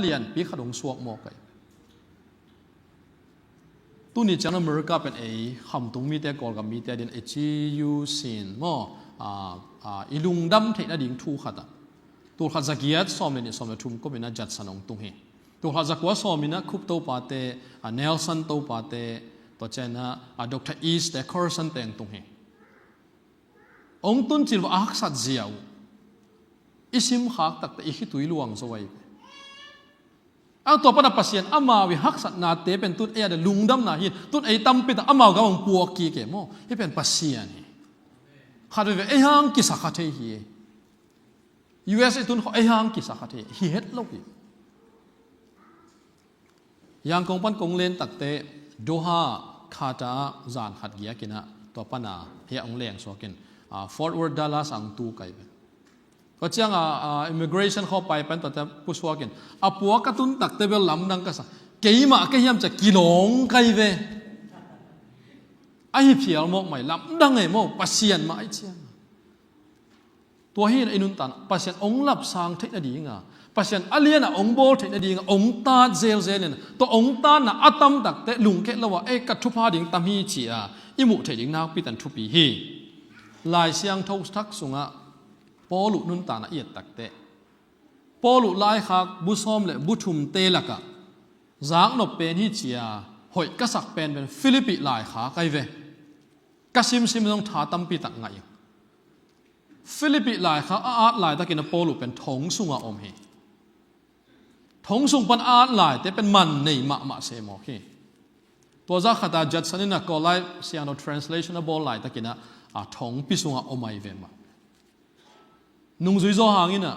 ລຽນປີຂະດົງສວກໝໍໄກ. ຕຸນນີ້ຈັ່ງອາເມລິກາເປັນໄອ້ຄຳຕຸງມີແຕ່ກອລກັບມີແຕ່ດິນ ໄອ້ ຈີ ຢູ ຊີນ ໝໍ ອາ ອາ ອີລຸງດຳເທນະດິງທູຂະຕະ ຕຸລຂະຈະກຽດສອມເລນ ອາ ສອມເລນທຸມກົມເອນະຈັດສະໜອງຕຸງເຮ ຕຸລຂະຈະກົວສອມມິນະ ຄຸບໂຕປາເຕ ອາ ເນລຊັນໂຕປາເຕ ຕົວແຈນະ ອາ ດອກເຕີ ອີສແຕ ຄອຣສັນແຕງຕຸງເຮ ອົງຕຸນຈິນວາອາຮັກສັດເຈຍວ ອີຊິມຂາກຕັກແຕ່ ອີຄີຕຸຍລວງສະໄວ ອາຕົວປະນາປະຊຽນອາມາວິຮັກສັດນາເຕເປັນຕຸນເອຍາເດລຸງດຳນາຫີນ ຕຸນເອຕຳປິຕາອາມາວກະວັງປົວກີເກໂມ ເຮເປັນປະຊຽນ ເຮ ຂາດໄປເອຍາງກິສາຂະເທຫີ ຢູເອສເອຕຸນເຂົາເອຍາງກິສາຂະເທຫີເຮັດໂລກອີ ຍາງກົງປັນກົງເລນຕັກເຕ ໂດຮາ ຄາຕາ ຈານຂັດແຍ່ກິນນະ ຕົວປະນາເຮອອງແລງຊວກິນ ອາ ຟອດເວີດ ດາລາສ ອັງຕູໄກເປ ກໍຈຽງ ອາ ອາ ອິມມິເກຣຊັນເຂົ້າໄປ ປັນຕະແຕ່ຜູ້ຊວກກິນ ອາ ປົວກະຕຸນຕັກເຕເວລລຳດັງກະສະ ເກຍມາກະຮຽມຈະກິໂລງໄກເວ ອາ ຮີບພຽວໝອກໄໝລຳດັງໄອໂມ ປະຊຽນມາໄອຈຽງ ຕົວເຮນໄອນຸນຕານ ປະຊຽນອົງລັບສາງເທກນະດີງາ ປະຊຽນອາລຽນອາອົງໂບເທກນະດີງາ ອົງຕາດເຈລເຈເນນ ຕົວອົງຕານນະອາຕຳຕັກເຕລຸງເຄລະວະ ເອກະທຸພາດິງຕຳຮີເຈຍ ອີໝູເທກດິງນາກປີຕັນທຸປີຮີ ລາຍຊຽງໂທທັກສຸງອາ ໂປລຸນຸນຕານອາອຽດຕັກເຕ ໂປລຸລາຍຄາກ ບຸຊອມ ແລະ ບຸທຸມເຕລະກະ ຈາກນົບເປນຮີເຈຍ ຫົຍກະສັກແປນເປັນຟີລິບປີລາຍຄາກໄກເວ ກະຊິມຊິມຕ້ອງທາຕຳປີຕັກໄງ ຟີລິບປີລາຍຄາອາອາດລາຍຕະກິນນະໂປລຸເປັນທົງສຸງອາອົມເຮ ທົງສຸງປັນອາອາດລາຍ ແຕ່ເປັນມັນເນຍມະມະເຊມອກເຮ ຕົວຈາກຄາຕາຈັດສະນິນນະ ກໍລາຍຊຽງໂນ translation ນະ ໂບລາຍຕະກິນນະ ອາ ທົງປີສຸງອາອົມໄອເວມາ ນຸງຈຸຍໂຈຮາງອີນະ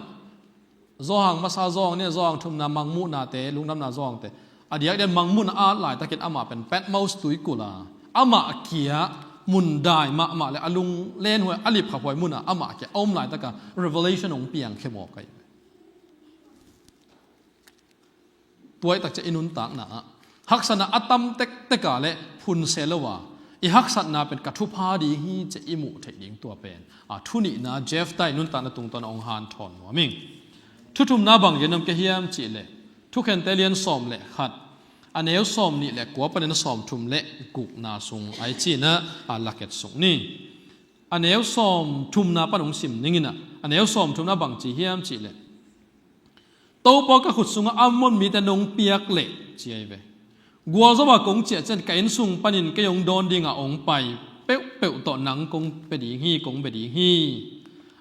ໂຈຮາງມາຊາໂຈຮາງເນ ໂຈຮາງທຸມນາມັງມຸນາເຕ ລຸງນຳນາໂຈຮາງເຕ ອາດຽກເດນມັງມຸນອາອາດລາຍຕະກິນອາມາເປັນແປດເມົາສະຕຸຍກຸລາ ອາມາເກຍມຸນດາຍມະມະ ແລະ ອາລຸງເລນຫວຍອາລິບຂະພວຍມຸນອາ ອາມາເກຍອົມລາຍຕະກະ revelation ອົງປຽງເຄມອກໄກ ຕົວໄອຕັກຈະອີນຸນຕາກນາ ຮັກສະນະອາຕຳເຕັກເຕກາ ແລະ ພຸນເຊລະວາ ອີຮັກສັດນາເປັນກະທຸພາດີຮີຈະອີໝູເທກດິງຕົວເປັນ ອາ ທຸນິນາ ເຈຟໄຕ ນຸນຕານະຕຸງຕອນອົງຮານທອນວາມິງ ທຸທຸມນາບັງເຢັນນຳກະຮຽມຈິເລ ທຸເຄັນເຕລຽນສອມ ແລະ ຂັດ ອາແນວສອມນິ ແລະ ກົວປະເດັນສອມທຸມ ແລະ ກຸກນາຊຸງ ໄອຈີນະ ອາ ລະເກັດສຸງນີ ອາແນວສອມທຸມນາປະນົງຊິມນິງນະ ອາແນວສອມທຸມນາບັງຈີຮຽມຈິເລ ໂຕປອກະຂຸດຊຸງອາມອນມີແຕ່ນົງປຽກເລກຈຽຍເວ ກົວຈະວ່າກົງເຈຍເຈັນກະອິນຊຸງປະນິນກະຍົງດອນດີງາອົງໄປ ເປີວເປີວຕໍ່ໜັງກົງເປດີງຮີ ກົງເປດີງຮີ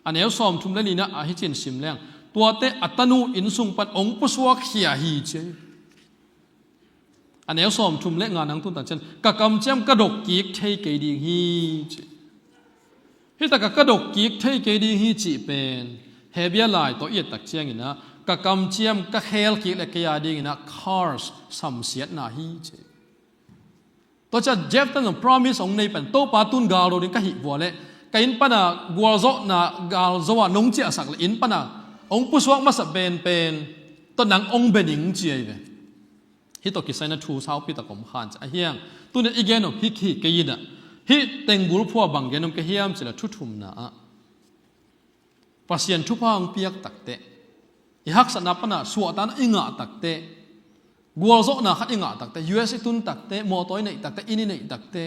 ອາແນວສອມທຸມແລະລີນະອາຮິຈິນຊິມແລງ ຕົວເຕະອັດຕະນູອິນຊຸງປັນອົງປຸສວກເຂຍຮີເຈຍ ອາແນວສອມທຸມແລະງານນາງຕຸນຕັນເຊັ່ນ ກະກຳຈຽມກະດົກກີກເທເກດີງຮີ ຮີຕະກະກະດົກກີກເທເກດີງຮີຈິເປັນ ເຮເບຍລາຍໂຕອຽດຕັກຈຽງອີນະ ກະກຳຈຽມກະແຄລກີກແລະກະຢາດີງອີນະ ຄາສ ສຳສຽດນາຮີເຈ ຕົວຈະເຈັບຕັນ promise ອົງໃນປັນໂຕປາຕຸນກາໂລດິນກະຫິບົວແລະ ກະອິນປະນາ ກົວໂຈນາກາໂລຈະວ່ານົງເຈຍສັກ ແລະ ອິນປະນາ ອົງປຸສວກມາສະເບນເປັນ ຕົນນາງອົງເບນິງເຈຍເວ ຮີໂຕກິໄຊນະທູຊາວປີຕະກົມຄານຈະອາຮຽງ ຕຸນອີເກນອບຮິກຮີເກຍິນະ ຮີເຕັງບຸລພົວບັງເກນອມກະຮຽມຊິລະທຸທຸມນາອະ ປະຊຽນທຸພາງປຽກຕັກເຕະ ອີຮັກສະນາປະນາສົວະຕານອີງະຕັກເຕະ ກົວໂຈນາຄັດອີງະຕັກເຕະ ຢູເອສອີຕຸນຕັກເຕະ ມໍໂຕຍໃນຕັກເຕະ ອີນີໃນຕັກເຕະ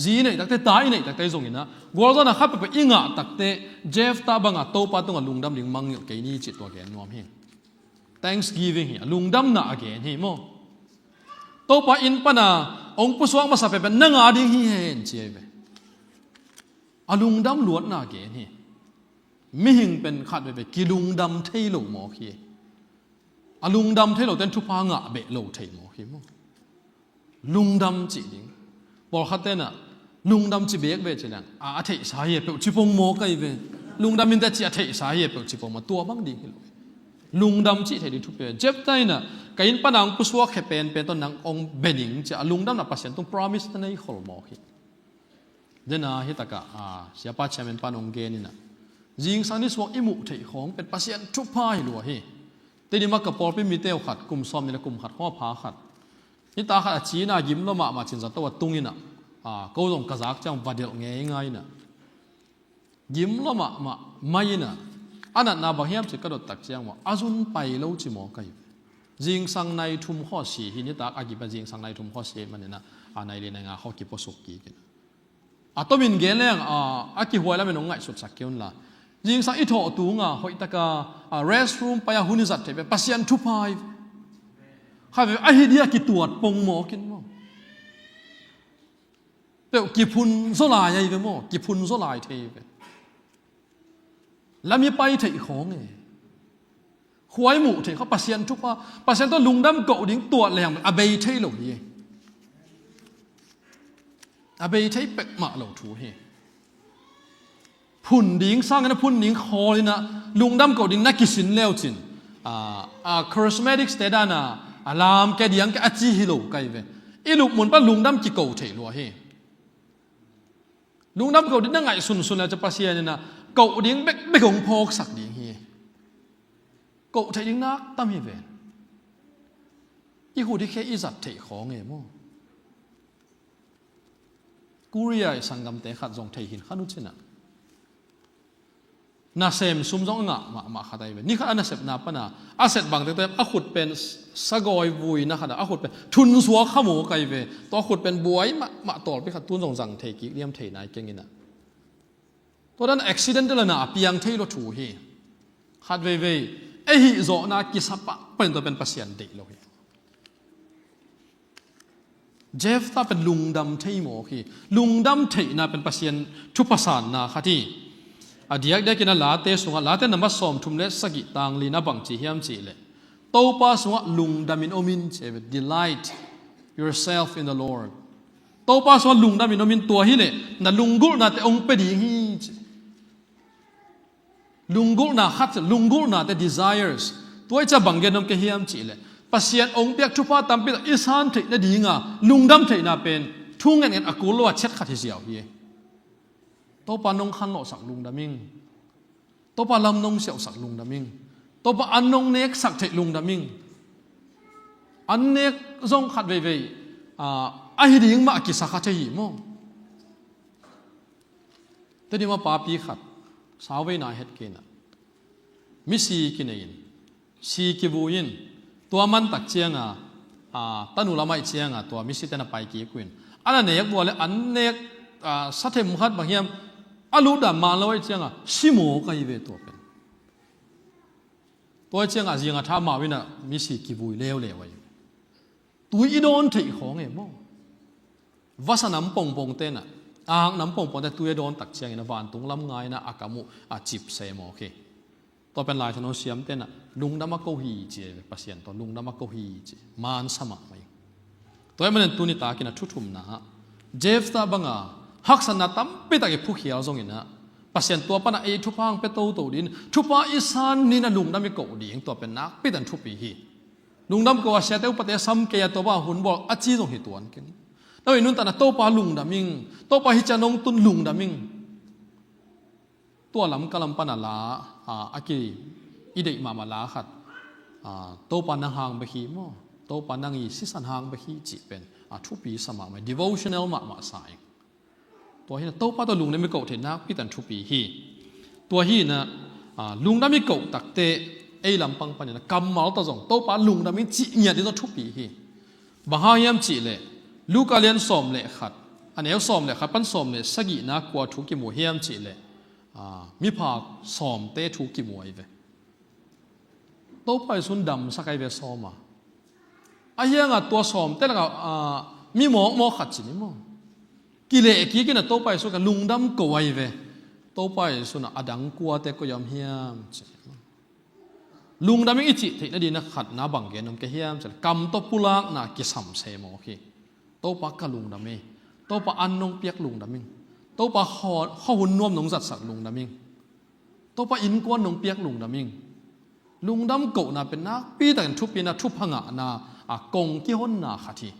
ຈີໃນຕັກເຕະ ຕາອີໃນຕັກເຕະ ຈົ່ງອີນະ ກົວໂຈນາຄັດໄປອີງະຕັກເຕະ ເຈຟຕາບັງອາໂຕປາຕຸງອາລຸງດຳລິງມັງເງີຍເກນີຈິຕົວແກນນວມເຮ Thanksgiving ຮີ ອາລຸງດຳນາອາເກນຮີມໍ ໂຕປາອິນປະນາ ອົງປຸສວກມາສະເປເປັນນາງາດີງຮີເຮນເຈຍເວ ອາລຸງດຳລວດນາເກນຮີ ມິຫິງເປັນຂັດໄປເປກິລຸງດຳເທໂລມໍຄີ ອາລຸງດຳເທໂລເຕັນທຸພາງະເບໂລເທມໍຄີມໍ ລຸງດຳຈິດິງ ປອລຄະເຕນະ ລຸງດຳຈິເບກເວຈິແລງ ອາເທສາເຮເປວຈິປົງມໍໄກເວ ລຸງດຳມິນແຕຈິອາເທສາເຮເປວຈິປົງມາຕົວບັງດີງຮີໂລ ລຸງດຳຈິເທດິງທຸເປ ເຈັບໄຕນະ ກະອິນປະນາງປຸສວກເຂເປນເປັນຕົນນາງອົງເບນິງຈະ ອາລຸງດຳນະປະເຊນຕຸງ promise ໃນໂຄລມໍຄີ ເດນາຮິຕະກະ ອາ ເຊຍປາແຊມເປັນປານອົງເກນີນະ ຍິງສັງນິສວງອິມຸເທຂອງເປັນປາຊຽນທຸພາຮີລວເຮ ເຕນິມະກະປອລປິມີເຕວຂັດ ກຸມຊອມນີນະ ກຸມຂັດ ຫໍພາຂັດ ນິຕາຂັດອາຈີນາ ຢິມລະມະມາຊິນສະຕະວະຕຸງນີນະ ອາ ໂກຈົງກະຈາກຈັ່ງວາເດລແງຍງາຍນະ ຢິມລະມະມະໄມນະ ອານັດນາບາຮຽມຊິກະໂດດຕັກແຈງວ່າ ອາຈຸນໄປໂລຈິມໍໄກ Zingsang nai thum khawsia hi ni tak, a ki pa zingsang nai thum khawsia man ni na, a nai li nai nga khaw ki pawsuk ki kin. A tomin gen leng, a, a kihuai la men ong ngaihsutsak ki un la. Zingsang i thawh tunga, hoihtaka, a, restroom pai a hun i zat thei pen, Pasian thupha i. Kha ve, a hi dia kituat pong maw kin maw. Peu kiphun zo lai ai ve maw, kiphun zo lai thei ve. La mi pai thei khawng e. Khuai mu thei kha Pasian thupha, Pasian tawh lungdam ko ding tuat leng a bei thei lo hi. A bei thei pek ma lo thu hi. Phun ding sang na phun ding khawl ina lungdam ko ding na kisin leu chin. A, a charismatic state ana, a lam ke diang ke a chi hi lo kai ve. I lup mun pa lungdam ki ko thei lo hi. Lungdam ko ding na ngaihsun sun la cha Pasian ina ko ding bek bek ong phawksak ding hi. Ko thei ding nak tam hi ve. I hu di khe i zat thei khawng e maw. Korea i sanggamte khat zong thei hin kha nu china. Nasem sum zong nga ma, ma khat ai ve. Ni khat a nasepna pana, a set bang te te a khut pen sagoi vui na khat a khut pen thun suak kha maw kai ve. Tua khut pen buai ma, ma tawlpi khat tun zong zang thei kik liam thei nai keng ina. Tua dan accidental ana a piang thei lo thu hi. Khat vei vei, ei hi zawhna kisa pa pen tua pen Pasian deih lo hi. Jephthah pen lungdam thei mawk hi. Lungdam theihna pen Pasian thupha sanna khat hi. A diakdiakin a Late sunga, Late namba sawmthum le sagih tang li na bang chi hiam chih leh, Topa sunga lungdamin omin chi ve, delight yourself in the Lord. Topa sunga lungdamin omin tua hileh na lunggulhnate ong pe ding hi chi. Lunggulhna khat, lunggulhnate desires. Tua i cha bang gen om ke hiam chih leh, Pasian ong piak thupha tampi tak i san theihna dinga lungdam theihna pen thu ngen ngen a kul lo a chet khat hi ziau hi. Topa nong khanlawhsak lungdam ing. Topa lam nong siausak lungdam ing. Topa an nong neksak theih lungdam ing. An nek zong khat vei vei, a, a hi ding mah kisa kha thei hi maw. Tuni ma papi khat, sau vei na het kei na. Misi kinei in, si kivui in, tua man tak chianga, a, tanu lamai chianga, tua misi tena pai kik uin. Ana nek bua le an nek, a, sa them khat bang hiam, a lu dam man lo ai chianga, si maw kai ve tua pen. Tua chianga zianga tha ma wina misi kivui leu leu ai. Tui i dawn theih khawng e maw. Vasa nam pongpong tena, ang nam pongpong te tui a dawn tak chiangina vantung lam ngaina a kamu a chip se maw khi. Tua pen Laisiangtho siam tena lungdam a ko hi chi e, Pasian tua lungdam a ko hi chi. Man sama mai. Tua i manen tuni takina thu thumna. Jephthah banga haksatna tampi tak i phukhial zongina Pasian tua pana ei thupha ang pe toto din. Thupha i san nina lungdam i ko ding tua pen nakpi tan thupi hi. Lungdam ko a siate upate sam kei a Topa hun bawl a chi zong hi tuan keng. Nau i nuntakna Topa lungdam ing, Topa hi cha nong tun lungdam ing. Tua lam ka lam pana la, a, a ki i deih mama la khat. A, Topa nang hang bek hi maw. Topa nang i sisan hang bek hi chi pen. A thupi sa mama, devotional mama sa ing. Tua hina Topa tua lungdam i ko thei nakpi tan thupi hi. Tua hina, a, lungdam i ko takte ei lampang panina kammal ta zong Topa lungdam i chi ngiat i tua thupi hi. Bang hang hiam chi le, Luka lian sawm le khat, a neu sawm le khat pan sawm le sagihna kua thu kimu hiam chi le, a, miphak sawmte thu kimu ai ve. Topa Jesu'n damsak ai ve sawma. A hianga tua sawmte laka, a, mi mawkmawk khat chi ni maw. Kile kikina Topa Jesu ka lungdam ko ai ve. Topa Jesu'n a dang kuate ko yam hiam chi. Lungdam i chi theihna dina khatna bang gen om ke hiam chi. Kam to pulakna kisam se maw khi. Topa ka lungdam e. Topa an nong piak lungdam ing. Topa khaw, khaw hun nuam nong zatsak lungdam ing. Topa innkuan nong piak lungdam ing. Lungdam kohna pen nakpi takin thupina thupha ngahna a kong kihonna khat hi.